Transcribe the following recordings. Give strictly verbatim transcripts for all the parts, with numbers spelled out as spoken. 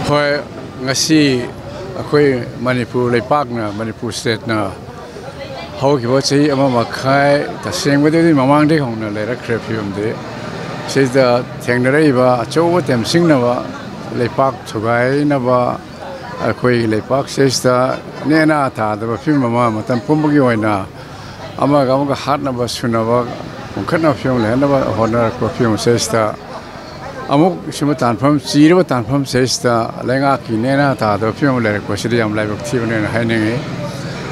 ꯍꯣꯏ, ꯉꯁꯤ ꯑꯩꯈꯣꯏ ꯃꯅꯤꯄꯨꯔ ꯂꯩꯄꯥꯛꯅ, ꯃꯅꯤꯄꯨꯔ ꯁ꯭ꯇꯦꯠꯅ ꯍꯧꯈꯤꯕ ꯆꯍꯤ ꯑꯃ ꯃꯈꯥꯏ, ꯇꯁꯦꯡꯕꯗꯗꯤ ꯃꯃꯥꯡꯗꯒꯤ ꯍꯧꯅ ꯂꯩꯔꯛꯈ꯭ꯔꯦ ꯐꯤꯕꯝꯗꯤ꯫ ꯁꯤꯗ ꯊꯦꯡꯅꯔꯛꯏꯕ ꯑꯆꯧꯕ ꯇꯦꯝꯁꯤꯡꯅꯕ, ꯂꯩꯄꯥꯛ ꯊꯨꯒꯥꯏꯅꯕ, ꯑꯩꯈꯣꯏꯒꯤ ꯂꯩꯄꯥꯛꯁꯤꯗ ꯅꯦꯅꯥ ꯇꯥꯗꯕ ꯐꯤꯕꯝ ꯑꯃ, ꯃꯇꯝ ꯄꯨꯝꯕꯒꯤ ꯑꯣꯏꯅ ꯑꯃꯒ ꯑꯃꯒ ꯍꯥꯠꯅꯕ, ꯁꯨꯅꯕ, ꯄꯨꯡꯈꯠꯅꯕ ꯐꯤꯕꯝ ꯂꯩꯍꯟꯅꯕ ꯍꯣꯠꯅꯔꯛꯄ ꯐꯤꯕꯝꯁꯤꯗꯩꯁꯤꯗ, ꯑꯃꯨꯛ ꯁꯤꯕ ꯇꯥꯟꯐꯝ, ꯆꯤꯔꯕ ꯇꯥꯟꯐꯝꯁꯤꯗꯩꯁꯤꯗ ꯂꯩꯉꯥꯛꯀꯤ ꯅꯦꯅꯥ ꯇꯥꯗꯕ ꯐꯤꯕꯝ ꯂꯩꯔꯛꯄꯁꯤꯗ ꯌꯥꯝ ꯂꯥꯏꯕꯛ ꯊꯤꯕꯅꯦꯅ ꯍꯥꯏꯅꯤꯡꯉꯤ꯫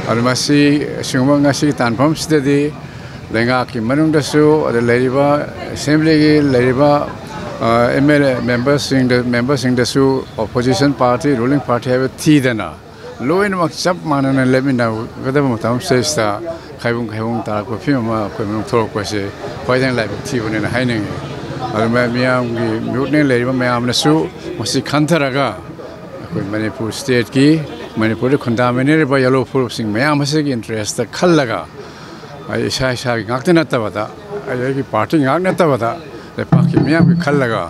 ꯑꯗꯨ ꯃꯁꯤ, ꯑꯁꯤꯒꯨꯝꯕ ꯉꯁꯤꯒꯤ ꯇꯥꯟꯐꯝꯁꯤꯗꯗꯤ ꯂꯩꯉꯥꯛꯀꯤ ꯃꯅꯨꯡꯗꯁꯨ, ꯑꯗ ꯂꯩꯔꯤꯕ ꯑꯦꯁꯦꯝꯕ꯭ꯂꯤꯒꯤ ꯂꯩꯔꯤꯕ, ꯑ, ꯑꯦꯝ ꯑꯦꯜ ꯑꯦ ꯃꯦꯝꯕꯔꯁꯤꯡꯗ, ꯃꯦꯝꯕꯔꯁꯤꯡꯗꯁꯨ opposition party, ruling party ꯍꯥꯏꯕ ꯊꯤꯗꯅ, ꯂꯣꯏꯅꯃꯛ ꯆꯞ ꯃꯥꯟꯅꯅ ꯂꯦꯞꯃꯤꯟꯅꯒꯗꯕ ꯃꯇꯝ ꯁꯤꯗꯩꯁꯤꯗ ꯈꯥꯏꯕꯨꯡ ꯈꯥꯏꯕꯨꯡ ꯇꯥꯔꯛꯄ ꯐꯤꯕꯝ ꯑꯃ ꯑꯩꯈꯣꯏ ꯃꯅꯨꯡ ꯊꯣꯛꯂꯛꯄꯁꯦ ꯈ꯭ꯋꯥꯏꯗꯒꯤ ꯂꯥꯏꯕꯛ ꯊꯤꯕꯅꯦꯅ ꯍꯥꯏꯅꯤꯡꯉꯤ꯫ ꯑꯗꯨ ꯃꯌꯥꯝꯒꯤ ꯃꯤꯍꯨꯠꯅ ꯂꯩꯔꯤꯕ ꯃꯌꯥꯝꯅꯁꯨ ꯃꯁꯤ ꯈꯟꯊꯔꯒ, ꯑꯩꯈꯣꯏ ꯃꯅꯤꯄꯨꯔ ꯁ꯭ꯇꯦꯠꯀꯤ, ꯃꯅꯤꯄꯨꯔꯗ ꯈꯨꯟꯗꯥꯃꯤꯟꯅꯔꯤꯕ ꯌꯦꯜꯂꯣ ꯐꯨꯔꯨꯞꯁꯤꯡ ꯃꯌꯥꯝ ꯑꯁꯤꯒꯤ ꯏꯟꯇꯔꯦꯁꯇ ꯈꯜꯂꯒ, ꯑꯩ ꯏꯁꯥ ꯏꯁꯥꯒꯤ ꯉꯥꯛꯇ ꯅꯠꯇꯕꯗ, ꯑꯩ ꯑꯩꯒꯤ ꯄꯥꯔꯇꯤ ꯉꯥꯛ ꯅꯠꯇꯕꯗ, ꯂꯩꯄꯥꯛꯀꯤ ꯃꯤꯌꯥꯝꯒꯤ ꯈꯜꯂꯒ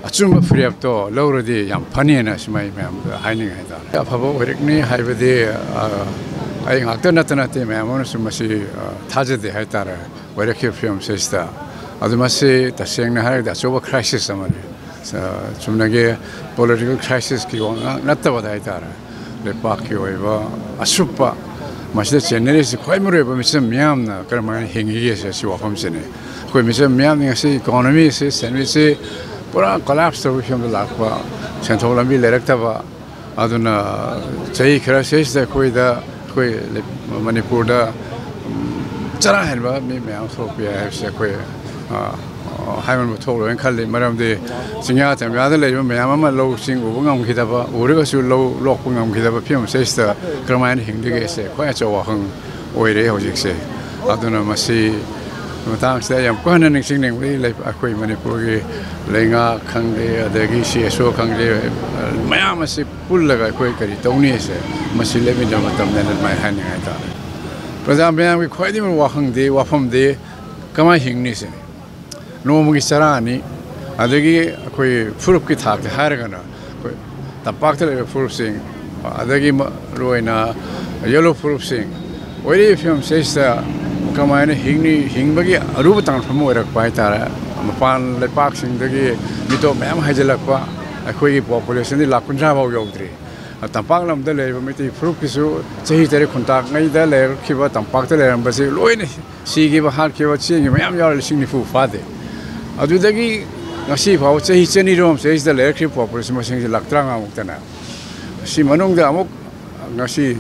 ꯑꯆꯨꯝꯕ ꯐꯤꯔꯦꯞꯇꯣ ꯂꯧꯔꯗꯤ ꯌꯥꯝ ꯐꯅꯤꯅ ꯁꯨꯃꯥꯏ ꯃꯌꯥꯝꯗ ꯍꯥꯏꯅꯤꯡꯉꯦ ꯍꯥꯏꯇꯥꯔꯦ꯫ ꯑꯐꯕ ꯑꯣꯏꯔꯛꯅꯤ ꯍꯥꯏꯕꯗꯤ, ꯑ, ꯑꯩ ꯉꯥꯛꯇ ꯅꯠꯇ ꯅꯠꯇꯦ, ꯃꯌꯥꯝ ꯑꯃꯅꯁꯨ ꯃꯁꯤ, ꯑ, ꯊꯥꯖꯗꯦ ꯍꯥꯏꯇꯥꯔꯦ, ꯑꯣꯏꯔꯛꯈꯤꯕ ꯐꯤꯕꯝꯁꯤꯗꯩꯁꯤꯗ꯫ ꯑꯗꯨ ꯃꯁꯤ ꯇꯁꯦꯡꯅ ꯍꯥꯏꯔꯒꯗꯤ ꯑꯆꯧꯕ crisis ꯑꯃꯅꯤ꯫ ꯑ, ꯆꯨꯝꯅꯒꯤ political crisisꯀꯤ ꯋꯥ ꯉꯥꯛ ꯅꯠꯇꯕꯗ ꯍꯥꯏꯇꯥꯔꯦ, ꯂꯩꯄꯥꯛꯀꯤ ꯑꯣꯏꯕ ꯑꯁꯨꯞꯄ ꯃꯁꯤꯗ ꯆꯦꯟꯅꯔꯤꯁꯤ ꯈ꯭ꯋꯥꯏ ꯃꯔꯨꯑꯣꯏꯕ ꯃꯤꯆꯝ ꯃꯤꯌꯥꯝꯅ ꯀꯔꯝꯍꯥꯏꯅ ꯍꯤꯡꯉꯤꯒꯦ ꯁꯤ ꯋꯥꯐꯝꯁꯤꯅꯤ꯫ ꯑꯩꯈꯣꯏ ꯃꯤꯆꯝ ꯃꯤꯌꯥꯝꯅ ꯉꯁꯤ economyꯁꯤ, ꯁꯦꯟꯃꯤꯠꯁꯤ ꯄꯨꯔꯥ collapse ꯇꯧꯕꯒꯤ ꯐꯤꯕꯝꯗ ꯂꯥꯛꯄ, ꯁꯦꯟꯊꯣꯛ ꯂꯝꯕꯤ ꯂꯩꯔꯛꯇꯕ, ꯑꯗꯨꯅ ꯆꯍꯤ ꯈꯔ ꯁꯤꯗꯩꯁꯤꯗ ꯑꯩꯈꯣꯏꯗ, ꯑꯩꯈꯣꯏ ꯃꯅꯤꯄꯨꯔꯗ, ꯎꯝ, ꯆꯔꯥ ꯍꯦꯟꯕ ꯃꯤ ꯃꯌꯥꯝ ꯊꯣꯛꯂꯛꯄ ꯌꯥꯏ ꯍꯥꯏꯕꯁꯦ ꯑꯩꯈꯣꯏ, ꯑ, ꯍꯥꯏꯃꯟꯕ ꯊꯣꯛꯂꯣꯏꯅ ꯈꯜꯂꯤ꯫ ꯃꯔꯝꯗꯤ ꯆꯤꯡꯌꯥ ꯇꯝꯌꯥꯗ ꯂꯩꯔꯤꯕ ꯃꯌꯥꯝ ꯑꯃ ꯂꯧ ꯁꯤꯡ ꯎꯕ ꯉꯝꯈꯤꯗꯕ, ꯎꯔꯒꯁꯨ ꯂꯧ ꯂꯣꯛꯄ ꯉꯝꯈꯤꯗꯕ ꯐꯤꯕꯝ ꯁꯤꯗꯩꯁꯤꯗ ꯀꯔꯝꯍꯥꯏꯅ ꯍꯤꯡꯗꯒꯦ ꯁꯦ ꯈ꯭ꯋꯥꯏ ꯑꯆꯧꯕ ꯋꯥꯍꯪ ꯑꯣꯏꯔꯦ ꯍꯧꯖꯤꯛꯁꯦ꯫ ꯑꯗꯨꯅ ꯃꯁꯤ ꯃꯇꯥꯡꯁꯤꯗ ꯌꯥꯝ ꯀꯟꯅ ꯅꯤꯡꯁꯤꯡꯅꯤꯡꯕꯒꯤ ꯂꯩ-, ꯑꯩꯈꯣꯏ ꯃꯅꯤꯄꯨꯔꯒꯤ ꯂꯩꯉꯥꯛ ꯈꯪꯗꯦ, ꯑꯗꯒꯤ C S O ꯈꯪꯗꯦ, ꯃꯌꯥꯝ ꯑꯁꯤ ꯄꯨꯜꯂꯒ ꯑꯩꯈꯣꯏ ꯀꯔꯤ ꯇꯧꯅꯤ ꯍꯥꯏꯁꯦ ꯃꯁꯤ ꯂꯦꯞꯃꯤꯟꯅꯕ ꯃꯇꯝꯗꯅ ꯑꯗꯨꯃꯥꯏꯅ ꯍꯥꯏꯅꯤꯡꯉꯥꯏ ꯍꯥꯏꯇꯥꯔꯦ꯫ ꯄ꯭ꯔꯖꯥ ꯃꯌꯥꯝꯒꯤ ꯈ꯭ꯋꯥꯏꯗꯒꯤ ꯃꯔꯨ ꯋꯥꯍꯪꯗꯤ, ꯋꯥꯐꯝꯗꯤ ꯀꯃꯥꯏꯅ ꯍꯤꯡꯅꯤ ꯁꯤꯅꯤ꯫ ꯅꯣꯡꯃꯒꯤ ꯆꯔꯥ ꯑꯅꯤ, ꯑꯗꯒꯤ ꯑꯩꯈꯣꯏ ꯐꯨꯔꯨꯞꯀꯤ ꯊꯥꯛꯇ ꯍꯥꯏꯔꯒꯅ ꯑꯩꯈꯣꯏ ꯇꯝꯄꯥꯛꯇ ꯂꯩꯕ ꯐꯨꯔꯨꯞꯁꯤꯡ, ꯑꯗꯒꯤ ꯃꯔꯨꯑꯣꯏꯅ ꯌꯦꯂꯣ ꯐꯨꯔꯨꯞꯁꯤꯡ ꯑꯣꯏꯔꯤꯕ ꯐꯤꯕꯝꯁꯤꯗꯩꯁꯤꯗ ꯀꯃꯥꯏꯅ ꯍꯤꯡꯅꯤ, ꯍꯤꯡꯕꯒꯤ ꯑꯔꯨꯕ ꯇꯥꯡꯐꯝ ꯑꯣꯏꯔꯛꯄ ꯍꯥꯏꯇꯥꯔꯦ꯫ ꯃꯄꯥꯟ ꯂꯩꯄꯥꯛꯁꯤꯡꯗꯒꯤ ꯃꯤꯇꯣꯞ ꯃꯌꯥꯝ ꯍꯥꯏꯖꯤꯜꯂꯛꯄ, ꯑꯩꯈꯣꯏꯒꯤ ꯄꯣꯄꯨꯂꯦꯁꯟꯗꯤ ꯂꯥꯈ ꯀꯨꯟꯊ꯭ꯔꯥ ꯐꯥꯎ ꯌꯧꯗ꯭ꯔꯤ꯫ ꯇꯝꯄꯥꯛ ꯂꯝꯗ ꯂꯩꯔꯤꯕ ꯃꯩꯇꯩ ꯐꯨꯔꯨꯞꯀꯤꯁꯨ ꯆꯍꯤ ꯇꯔꯦꯠ ꯈꯨꯟꯇꯥꯛꯉꯩꯗ ꯂꯩꯔꯛꯈꯤꯕ ꯇꯝꯄꯥꯛꯇ ꯂꯩꯔꯝꯕꯁꯤ ꯂꯣꯏꯅ ꯁꯤꯈꯤꯕ, ꯍꯥꯠꯈꯤꯕ, ꯆꯦꯟꯈꯤꯕ ꯃꯌꯥꯝ ꯌꯥꯎꯔꯦ, ꯂꯤꯁꯤꯡ ꯅꯤꯐꯨ ꯐꯥꯗꯦ꯫ ꯑꯗꯨꯗꯒꯤ ꯉꯁꯤ ꯐꯥꯎꯕ ꯆꯍꯤ ꯆꯅꯤꯔꯣꯝ ꯆꯍꯤꯁꯤꯗ ꯂꯩꯔꯛꯈ꯭ꯔꯤꯕ ꯄꯣꯄꯨꯂꯦꯁꯟ ꯃꯁꯤꯡꯁꯤ ꯂꯥꯈ ꯇꯔꯥꯃꯉꯥꯃꯨꯛꯇꯅ꯫ ꯁꯤ ꯃꯅꯨꯡꯗ ꯑꯃꯨꯛ ꯉꯁꯤ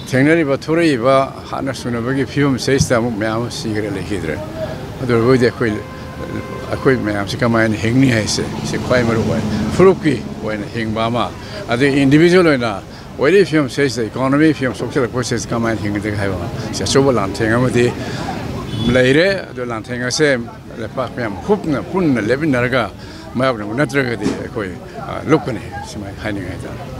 ꯊꯦꯡꯅꯔꯤꯕ, ꯊꯣꯔꯛꯏꯕ ꯍꯥꯠꯅ ꯁꯨꯅꯕꯒꯤ ꯐꯤꯕꯝ ꯁꯤꯗꯩꯁꯤꯗ ꯑꯃꯨꯛ ꯃꯌꯥꯝ ꯑꯃ ꯁꯤꯈ꯭ꯔꯦ, ꯂꯩꯈꯤꯗ꯭ꯔꯦ꯫ ꯑꯗꯨ ꯑꯣꯏꯔꯕꯗꯤ ꯑꯩꯈꯣꯏ, ꯑꯩꯈꯣꯏ ꯃꯌꯥꯝꯁꯤ ꯀꯃꯥꯏꯅ ꯍꯤꯡꯅꯤ ꯍꯥꯏꯁꯦ, ꯁꯤ ꯈ꯭ꯋꯥꯏ ꯃꯔꯨ ꯑꯣꯏ꯫ ꯐꯨꯔꯨꯞꯀꯤ ꯑꯣꯏꯅ ꯍꯤꯡꯕ ꯑꯃ, ꯑꯗꯩ ꯏꯟꯗꯤꯕꯤꯖꯨꯋꯦꯜ ꯑꯣꯏꯅ ꯑꯣꯏꯔꯤꯕ ꯐꯤꯕꯝ ꯁꯤꯗꯩꯁꯤꯗ, ꯏꯀꯣꯅꯣꯃꯤ ꯐꯤꯕꯝ ꯁꯣꯛꯆꯜꯂꯛꯄ ꯁꯤꯗꯩꯁꯤꯗ ꯀꯃꯥꯏꯅ ꯍꯤꯡꯒꯗꯒꯦ ꯍꯥꯏꯕ ꯑꯃ, ꯁꯤ ꯑꯆꯧꯕ ꯂꯥꯟꯊꯦꯡ ꯑꯃꯗꯤ ꯂꯩꯔꯦ꯫ ꯑꯗꯨ ꯂꯥꯟꯊꯦꯡ ꯑꯁꯦ ꯂꯩꯄꯥꯛ ꯃꯌꯥꯝ ꯍꯨꯞꯅ ꯄꯨꯟꯅ ꯂꯦꯞꯃꯤꯟꯅꯔꯒ ꯃꯥꯌꯣꯛꯅꯕ ꯅꯠꯇ꯭ꯔꯒꯗꯤ ꯑꯩꯈꯣꯏ, ꯑ, ꯂꯨꯞꯀꯅꯤ, ꯁꯨꯃꯥꯏꯅ ꯍꯥꯏꯅꯤꯡꯉꯦ ꯍꯥꯏꯇꯥꯔꯦ꯫